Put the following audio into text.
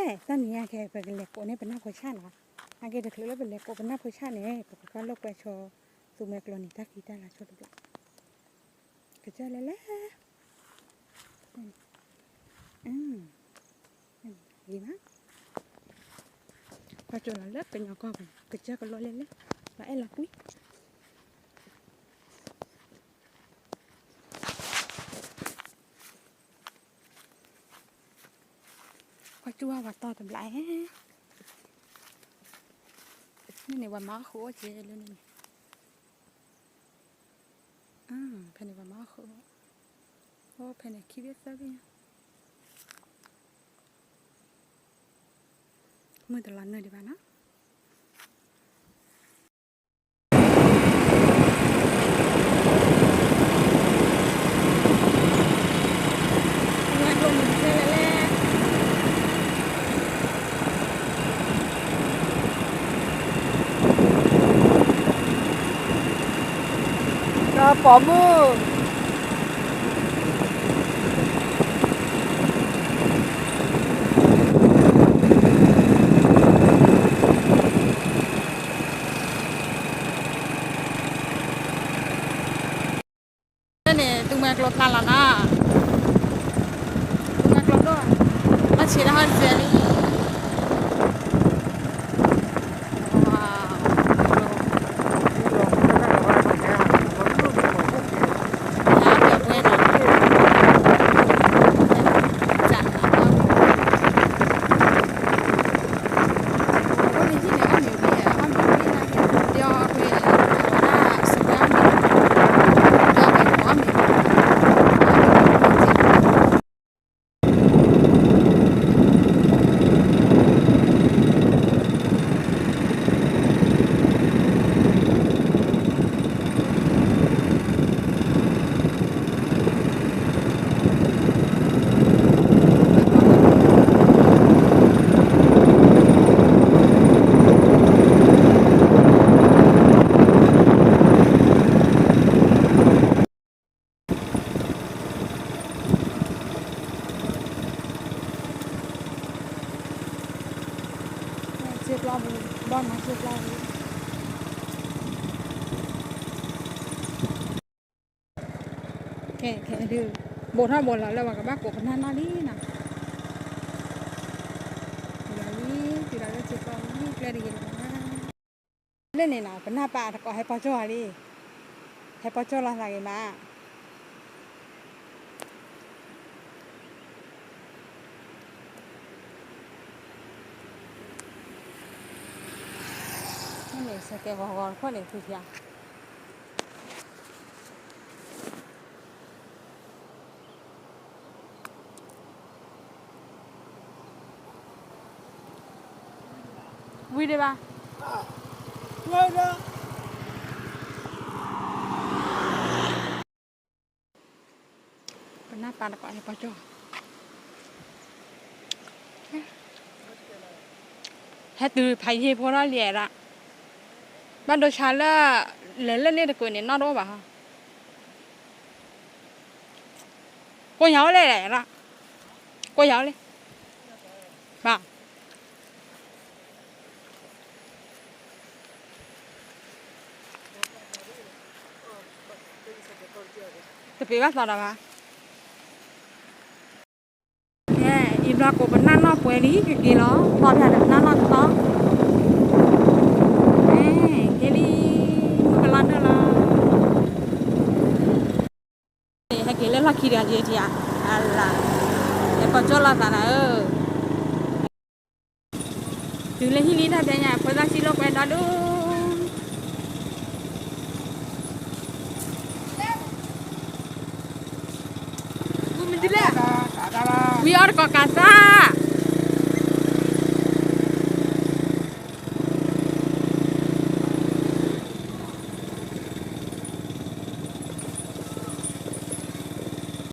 သၢနံၤညါခဲ ပကလဲၤကိးန့ၢ်ပနၢ်ဖိဆၣ်နီၤ. အက့တချုးလၢပလဲၤကိးပနၢ်ဖိဆၣ်န့ၣ် ပကကွၢ်လိာ်ကွဲဆိ သူမွဲကျိၤန့ၣ် တၢ်ဃံတၢ်လၤဆိတဘျီ. ကစၢၢ်လဲၣ်လဲၣ်, ဂ့ၤမး, ကွၢ်ကၠိလီၤလၢကညီကီၢ်ပူၤ ကစၢၢ်ကလိလဲၣ်လဲၣ်, လီၤအဲၣ်လီၤကွံ ကွၢ်ကၠိဝဲပှၤတီတဘျီ, န့ၣ်န့ၣ် ပှၤမၤအီၣ်ဃုာ်အိၣ်က့ၤလၢန့ၣ်န့ၣ်, ဖဲန့ၣ်ပှၤမၤအီၣ်ဃုာ်, အိၣ်ဖဲန့ၣ်ခံဘ့ၣ်သၢဘ့ၣ်ညါ, မုၢ်တလီၤနုာ်ဒံးဘၣ်နီၤ. တၢ်ပိာ်မုၣ် န့ၣ် သူမွဲကျိၤဖျါလီၤနီၤ, သူမွဲကျိၤဒိၣ်, ဘၣ်ဆံးတၢ်ဟီၣ်စဲလံ.ဆ့ပျီပူၤ, ဘီၣ်နၤဆ့ပျီပူၤ, ခဲခဲဒုး ဘိးထီၣ်ဘိးလီၤလၢပှၤကဘၣ်ကိးပနၢ်နီၢ်လံနီၤ, တုၤလီၤလံ, တုၤလီၤလၢဆ့ပျီပူၤလံ ကျဲတဂ့ၤလီၤ. လၢန့ၣ်နီၤ ပနၢ်ပၢ်တကိးဟဲပီၢ်ကၠိၣ်လံ, ဟဲပီၢ်ကၠိၣ်လီၤသးဂ့ၤမး. န့ၣ်စကဲဂီၤဂီၤတခိၣ်န့ၣ် သုဖျါ ဝံၤဒံးဘၣ်. ပနၢ်ပၢ်တကိးဟဲပီၢ်ကၠိၣ်, ဟဲတုၤဖးယံၤဖိထီၣ်လံဒၣ်, ဘၣ်ဒိဆါလၢ လဲၤလၢန့ၣ်တကွံာ်န့ၣ် နီၢ်တအိၣ်ဘၣ်ဟီ. ကိးညါအိၣ်လဲၣ်, ကိးညါအိၣ်လဲၣ်, ဘၣ် တပ့ၤဘၣ်သီဒီးဘၣ်. ကဲ အံၤဘျီကိးပနၢ်နီၢ်ပှဲၤလံ ကက့ၤလီၤ သီဖၠၣ်ဒီးပနၢ်နီၢ်တသီ, က့ၤလံ, မုၢ်ကလီၤနုာ်လီၤ. ဟဲက့ၤလၢလီၢ်ခံတဂၤက့ၤထံဧါ, အလၤ, ဟဲပီၢ်ကၠိၣ်လိာ်သးနၤဧၢ. တုၤလၢဟံၣ်လံတၢ်တဲညါ ဖိသၣ်စံၣ်လိာ်ကွဲဒီဒူၣ်, ဝံၤအီၣ်တကိးကးသၣ်